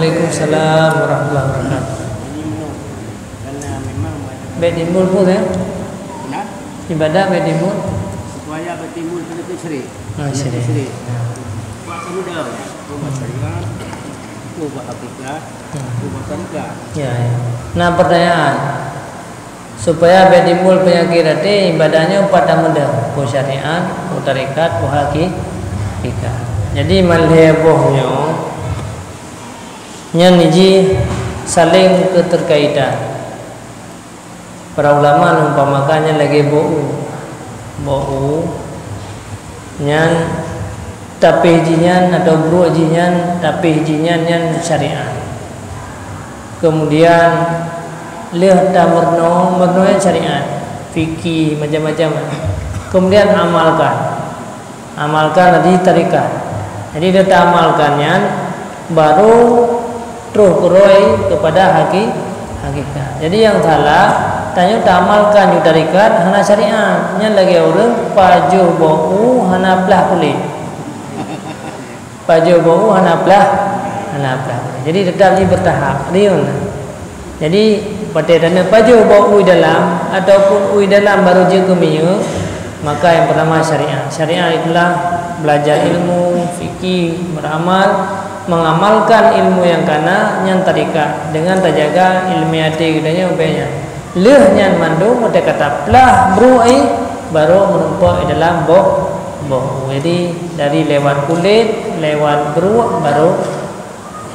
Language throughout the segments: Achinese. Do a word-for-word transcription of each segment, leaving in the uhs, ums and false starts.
Waalaikumsalam warahmatullahi wabarakatuh. Bèk timbul peue, ya? Ibadat bèk timbul. Supaya bèk timbul peue syirik. Ah, syirik. Syirik. Buat sama dah. Buat syariat, buat hakikat, buat syarikat. Ya, ya. Nah, pertanyaan. Supaya bèk timbul peunyakét até, ibadat nyoe pat tameudeuh, peue syariat, peue tarekat, peue haki-, hakikat. Jadi, malhèe boh nyoe, nyan jih saléng keuteurkaitan. Para ulama neumpamakan nyan lagèe boh u. Boh u, nyan tapéh jih nyan atau bruek jih nyan, tapéh jih nyan, nyan syariat. Kemudian lheueh tameurunoe, meurunoe nyan syariat, fikih, macam-macam. Kemudian amalkan. Amalkan tadi tarekat. Jadi, lheueh taamalkan nyan, baru troh keurôi keupada haki-, hakikat. Jadi, nyang salah, tanyoe taamalkan ju tarekat hana syariat. Nyan lagèe ureueng pajoh boh u hana plah kulét. Pajoh boh u hana plah, hana plah. Jadi, teutap jih beutahap. Riun. Jadi, watèe taneuk pajoh boh u dalam ataupun u dalam baru jeuet keu minyeuk, maka nyang peurtama syariat. Syariat itulah belajar ilmu, fikih, beramal, mengamalkan ilmu nyang kana, nyan tarekat, dengan tajaga ileumèe até geutanyoe ubé nyan. Lheueh nyan mandum, watèe ka taplah bruek, baru meurumpok di dalam boh, boh u. Jadi, dari lewat kulét, lewat bruek, baru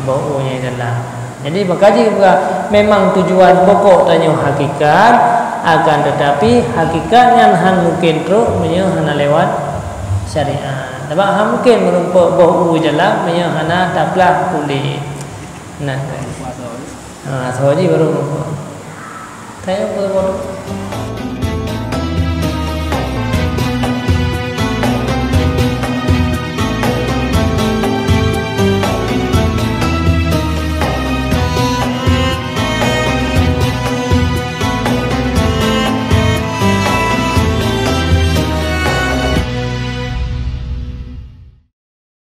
boh u nyang dalam. Jadi, maka jih bukan memang tujuan pokok tanyoe hakikat, akan tetapi hakikat nyan han mungkin trok meunyoe hana lewat syariat. Sabab han mungkin meurumpok boh u dalam meunyoe hana taplah kulét. Nah, ha, asoe jih baru meurumpok. Tanyoe baru